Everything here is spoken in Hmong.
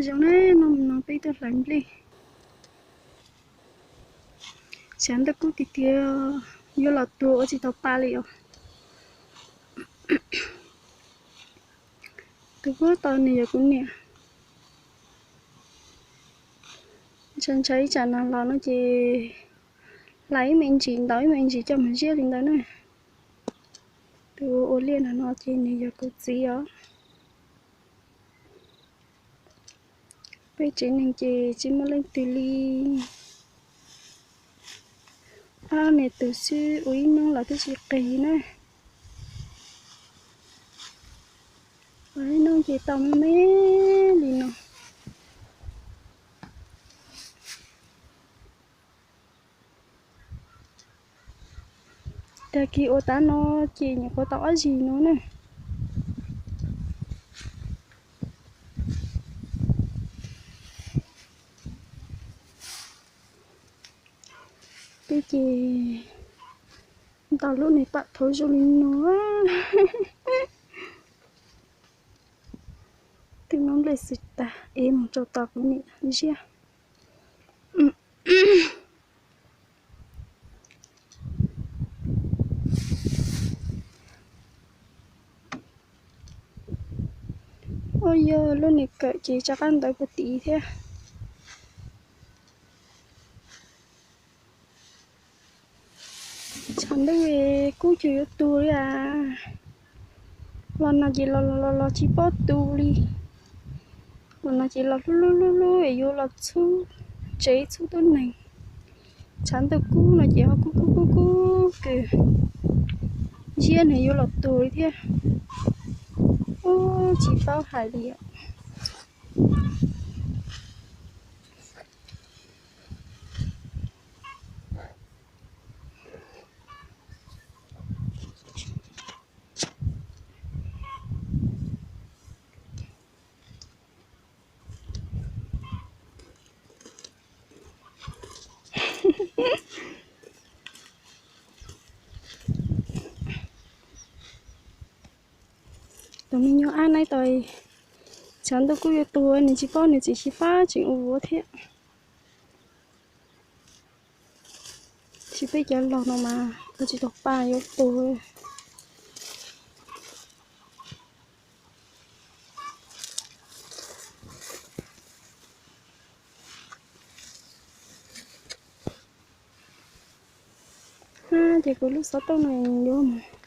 Zoo na, no mus no peb tuaj hlais nplej. Tshav ntuj kub tiag tiag, yuav los tuag ua tsis tau pa li os. Tus huab tau nws yog kuv niam. Ntshaw ntshaw ib tsam no los no ces hlais ib me ntsis ntaus ib me ntsis coj mus ziab li ntawd na. Tus ua liaj no no ces nws yog kuv txiv os. Peb tsev neeg ces tsis muaj leej twg li. Ob niam txiv xwb ua ib hnub los twb tsis qis na. Ua ib hnub ces tau me me li no. Tag kis ua tav no ces nyuam qhuav tau ob zis no na. Twb ces ntau lub niag pam thaum zoo li no. Twb noob nplej xwb tag es mus rau tom kuv niam ziab. Ua yog lub niag kawm ces rov qab ntawd puag tid thiab. Tshav ntuj kub cuag yuav tuag li as. Los no ces los los los tsis paub tu li. Los no ces los hlub hlub hlub hlub es yuav los txhub tsev txhub tuab neeg. Tshav ntuj kub no ces ho kub kub kub kub kws ziab nws yuav los tuag li thiab. Ub, tsis paub hais li os. Tus me nyuam ab nai tau, tshav ntuj kub yuav tuag nws tsis paub nws txiv xyiv fab tseem ua vuav thiab. Tsis peb cov laus no mas ua tsis tau pa yuav tuag. Ces kuv lub xov tooj no yuav